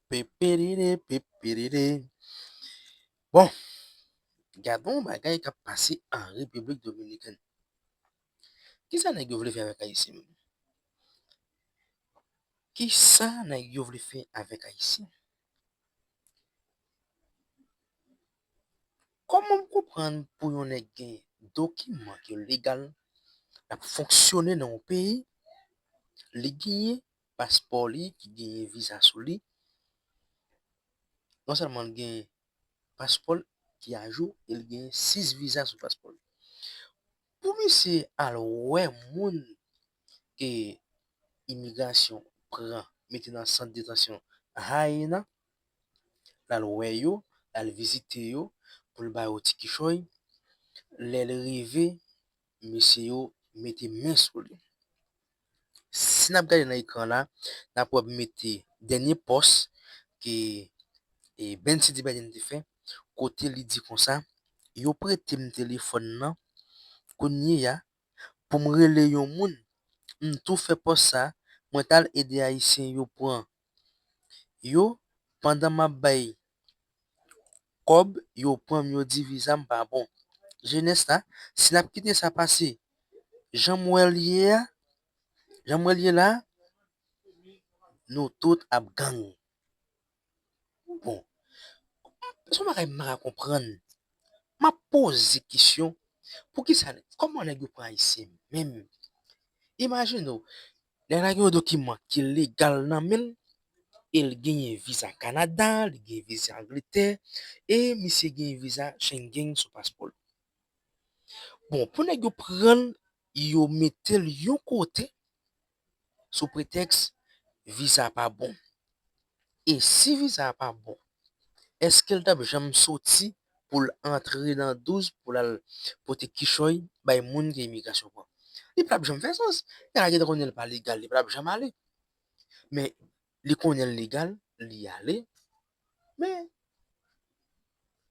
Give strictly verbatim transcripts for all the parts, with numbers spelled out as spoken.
Pepiriri, pepiriri. Bon, gade yon bagay k ap pase an Repiblik Dominikèn. Kisa nèg yo vle fè avèk Ayisyen menm? Kisa nèg yo vle fè avèk Ayisyen? Kòman w konprann pou yon nèg gen dokiman ki legal, l ap fonksyone nan yon peyi, li genyen paspò li ki genyen viza sou li, non sèlman l gen paspò l ki ajou, e l gen sis viza sou paspò l. Pou misye al wè moun ke imigrasyon pran, mete nan sant detansyon Hyena, l al wè yo, l al vizite yo, pou l ba yo ti kichòy. Lè l rive, mesye yo mete men sou li. Si n ap gade nan ekran la, n ap wè mete dènye pòs ke e, Ben City Biden te fè, kote li di konsa, yo prete m telefòn nan kounye a pou m rele yon moun, m tou fè pòs sa, mwen t al ede Ayisyen yo pran yo, pandan m ap bay kòb, yo pran m, yo di viza m pa bon. Jenès la, si n ap kite sa pase, jan m wè l ye a, jan m wè l ye la, nou tout ap gang. Bon, se yon bagay m pa ka konprann. M ap poze kesyon, poukisa, kòman nèg yo pran Ayisyen menm? Imajine w, nèg la gen yon dokiman ki legal nan men l, e l genyen viza Kanada, li gen viza Angletè, e misye gen viza Schengen sou paspò l. Bon, pou nèg yo pran l, yo mete l yon kote sou pretèks viza pa bon. E si viza a pa bon, èske l t ap janm soti pou l antre nan douz pou l al pote kichòy bay moun ke imigrasyon pran? Li p ap janm fè sans. Nèg la gentan konnen l pa legal, li p ap janm ale. Men li konnen l legal, li ale. Men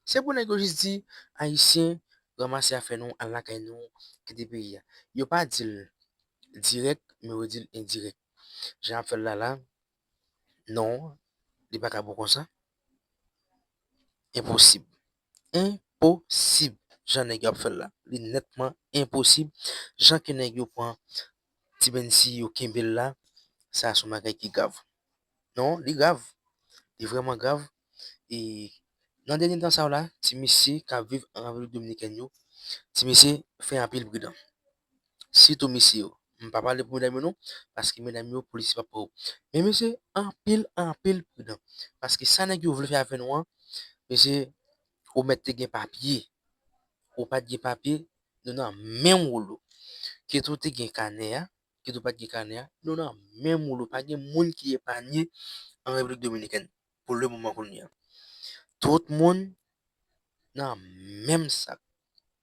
se pou nèg yo jis di, Ayisyen, ranmase afè nou, al lakay nou, kite peyi a. Yo pa di l dirèk, men yo di l endirèk. Jan y ap fè l la la, non, li pa ka bon konsa. Enposib. Enposib. Jan nèg yo ap fè l la, li nètman enposib. Jan ke nèg yo pran Ti Bensi, yo kenbe l la, sa se yon bagay ki grav. Non, li grav. Li vrèman grav. E nan dènye tan sa yo la, ti mesye k ap viv an Repiblik Dominikèn yo, ti mesye fè anpil pridan. Sitou mesye yo. M pa pale pou medam yo non, paske medam yo, polis pa pran yo. Men mesye, anpil, anpil pridan. Paske sa nèg yo vle fè avè nou an, mesye, ou mèt te gen papye. Ou pa t gen papye, nou nan menm wolo. Kit ou te gen kanè a, kit ou pa t gen kanè a, nou nan menm wolo. Pa gen moun ki epanye an Repiblik Dominikèn pou le moman kounye a. Tout moun nan menm sak.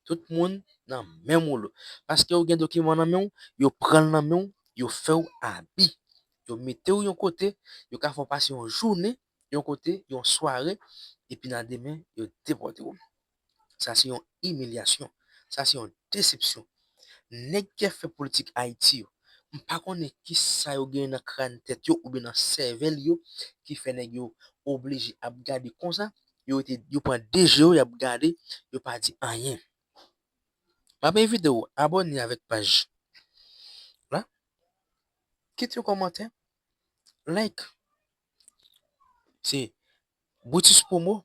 Tout moun nan menm wolo. Paske ou gen dokiman nan men w, yo pran l nan men w, yo fè w abi. Yo mete w yon kote, yo ka fè w pase yon jounen, yon kote, yon sware, epi nan demen, yo depòte w. Sa se yon imilyasyon. Sa se yon desepsyon. Nèg ki ap fè politik Ayiti yo, m pa konnen kisa yo genyen nan kràn tèt yo oubyen nan sèvèl yo ki fè nèg yo oblije ap gade konsa. Yo rete, yo pran de je yo, y ap gade, yo pa di anyen. M ap envite w abòne avèk paj la. Kite yon kòmantè, like. Se Brutus Promo.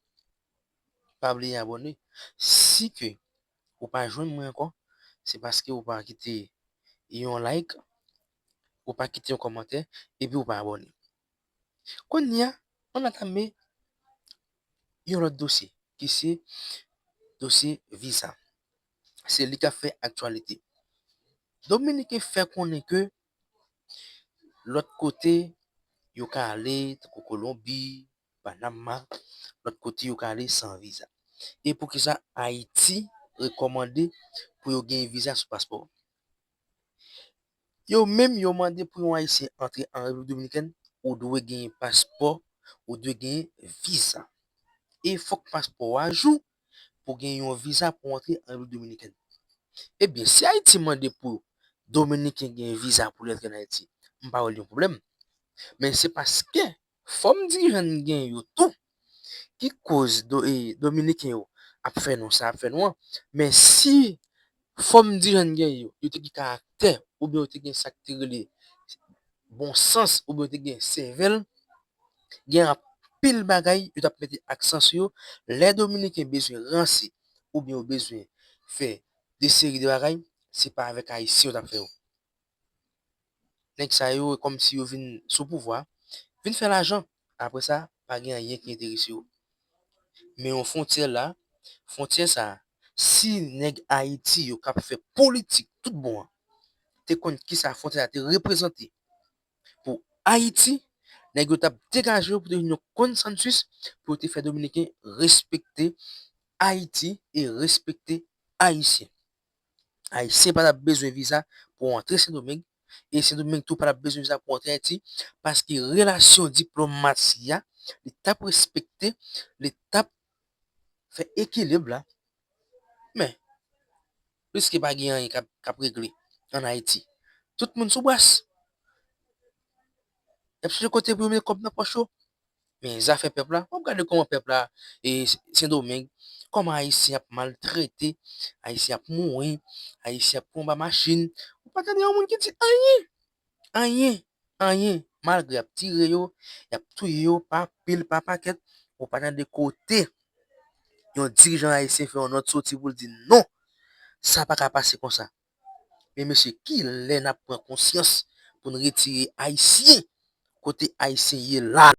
Pa bliye abòne. Si ke ou pa jwenn mwen ankò, se paske ou pa kite yon like, ou pa kite yon kòmantè, epi ou pa abòne. Kounye a, ann atame yon lòt dosye, ki se dosye viza. Se li k ap fè aktyalite. Dominiken fè konnen ke lòt kote yo ka ale, tankou Kolonbi, Panama, lòt kote yo ka ale san viza. E poukisa Ayiti rekòmande pou yo gen viza sou paspò? Yo menm, yo mande pou yon Ayisyen antre an Repiblik Dominikèn, ou dwe gen paspò, ou dwe gen viza. E fòk paspò a jou pou gen yon viza pou antre an Repiblik Dominikèn. Ebyen, si Ayiti mande pou Dominiken gen viza pou li antre an Ayiti, m pa wè l yon pwoblèm. Men se paske fòm dirijan n gen yo tou ki koz do, e, Dominiken yo ap fè nou sa, ap fè nou an. Men si fòm dirijan n gen yo, yo te gen karaktè, oubyen yo te gen sa k te rele bon sans, oubyen yo te gen sèvèl, gen anpil bagay yo t ap mete aksan sou yo. Lè Dominiken bezwen ranse, oubyen yo bezwen fè de seri de bagay, se pa avèk Ayisyen yo t ap fè yo. Nèg sa yo, kòmsi yo vin sou pouvwa, vin fè lajan. Apre sa, pa gen anyen ki enterese yo. Men yon fwontyè la, fwontyè sa, si nèg Ayiti yo k ap fè politik tout bon an, te konn kisa fwontyè la te reprezante pou Ayiti, nèg yo t ap degaje yo pou te vin yon konsansis pou yo te fè Dominiken respekte Ayiti e respekte Ayisyen. Ayisyen pa t ap bezwen viza pou antre Sendomeng, e Sendomeng tou pa t ap bezwen viza pou antre Ayiti, paske relasyon diplomasi a, li t ap respekte, li t ap fè ekilib la. Men, pliske pa gen anyen k ap, k ap regle ann Ayiti. Tout moun sou bras. Y ap chèche kote pou yo mete kòb nan pòch yo. Men zafè pèp la, w ap gade kòman pèp la, e, Sendomeng, kòman Ayisyen ap maltrete, Ayisyen ap mouri, Ayisyen ap pran anba machin. Ou pa tande yon moun ki di anyen, anyen, anyen. Malgre y ap tire yo, y ap touye yo pa pil, pa pakèt, ou pa tande kote yon dirijan ayisyen fè yon nòt soti pou l di non, sa pa ka pase konsa. Men mesye, kilè n ap pran konsyans pou n retire Ayisyen kote Ayisyen ye la?